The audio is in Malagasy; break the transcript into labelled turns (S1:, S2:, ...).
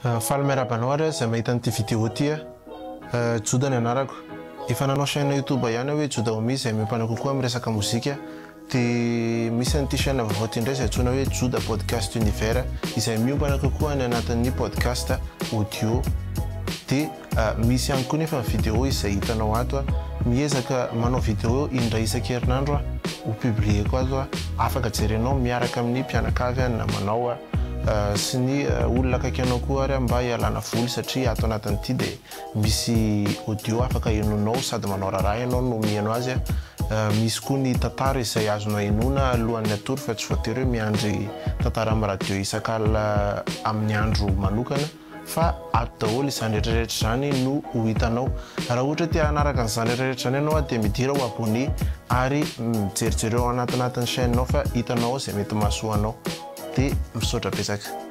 S1: Faly miarahaba anao ary aho izay mahita an'ity vidéo ity a. Joda ny anarako. Efa nanao chaîne youtube ihany aho hoe Joda Omi izay miompana kokoa amin'ny resaka mozika. Dia misy an'ity chaîne vaovao ity indray izay antsoina hoe Joda Podcast Univers izay miompana kokoa any anatin'ny podcast audio. Dia misy ihany koa nefa ny vidéo izay hitanao ato. Miezaka manao vidéo indray isan-kerinandro aho ho publier-ko ato. Afaka jerenao miaraka amin'ny mpianakavy, ny namanao. sy ny olona akaiky anao koa ary mba hialana voly satria ato anatin'ity dia misy audio afaka henoinao sady manao raharaha ianao no miheno azy, misy koa ny tantara izay azonao henoina alohan'ny hatory fa tsy voatery hoe miandry tantara amin'ny radio isak'alina amin'ny andro manokana. Fa ato daholo izany rehetra rehetra izany no ho hitanao. Raha ohatra te hanaraka an'izany rehetra rehetra izany ianao dia midira ho abonné ary mijerijereo ao anatinatin'ny chaîne ao fa hitanao ao izay mety mahasoa anao. Dia misaotra betsaka.